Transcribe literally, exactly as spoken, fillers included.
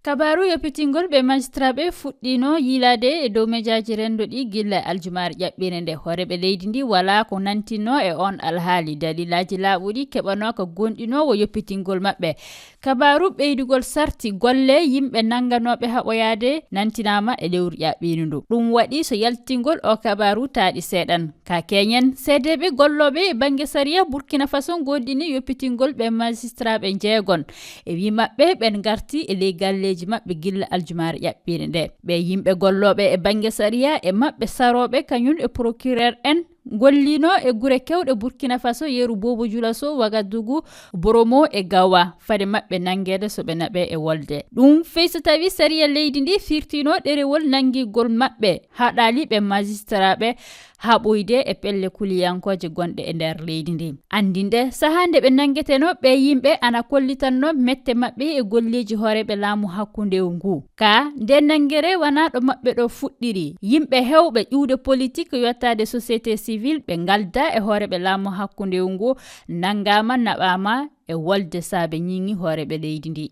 Kabaaru yoppitingol ɓe magistraaɓe fuɗɗiino yiilaade e dow mejaaji renndo ɗi gilla aljumaare ƴaɓɓiinde nde. Hooreeɓe leydi ndi walaa ko nantinno e oon alhaali. Dalilaaji laaɓuɗi keɓanooka goonɗinoowo yoppitingol maɓɓe. Kabaaru ɓeydugol sarti golle yimɓe nannganooɓe haɓoyaade nantinaama e lewru ƴaɓɓiindi ndu. Ɗum waɗi so yaltingol o kabaaru taaɗi seeɗan. Ka keñen, seedeeɓe gollooɓe e bannge sariya Burkina Faso ngoodini yoppitingol ɓe magistraaɓe njeegon. E wii maɓɓe, ɓen ngarti e ley galleeji maɓɓe gilla aljumaare ƴaɓɓiinde nde. Ɓe yimɓe gollooɓe e bannge sariya e maɓɓe sarooɓe kañum e procureur en ngollino e gure kewɗe Burkina Faso yeru Bobo Julaso, Wagadugu, Boromo e Gawa fade maɓɓe nanngeede so ɓe naɓe e wolde. Ɗum fey so tawi sariya leydi ndi firtino ɗerewol nanngigol maɓɓe haɗaali ɓe magistraaɓe haɓoyde e pelle kuliyankooje gonɗe e nder leydi ndi. Anndinde sahaa nde ɓe nanngeteno ɓe yimɓe ana kollitanno mette maɓɓe e golleeji hooreeɓe laamu hakkundewu ngu. Ka nde nanngere wanaa ɗo maɓɓe ɗo fuɗɗiri. Yimɓe hewɓe ƴuwde politik yottaade société civile ɓe ngalda e hooreeɓe laamu hakkundewu ngu nanngaama naɓaama e wolde saabe ñiŋi hooreeɓe leydi ndi.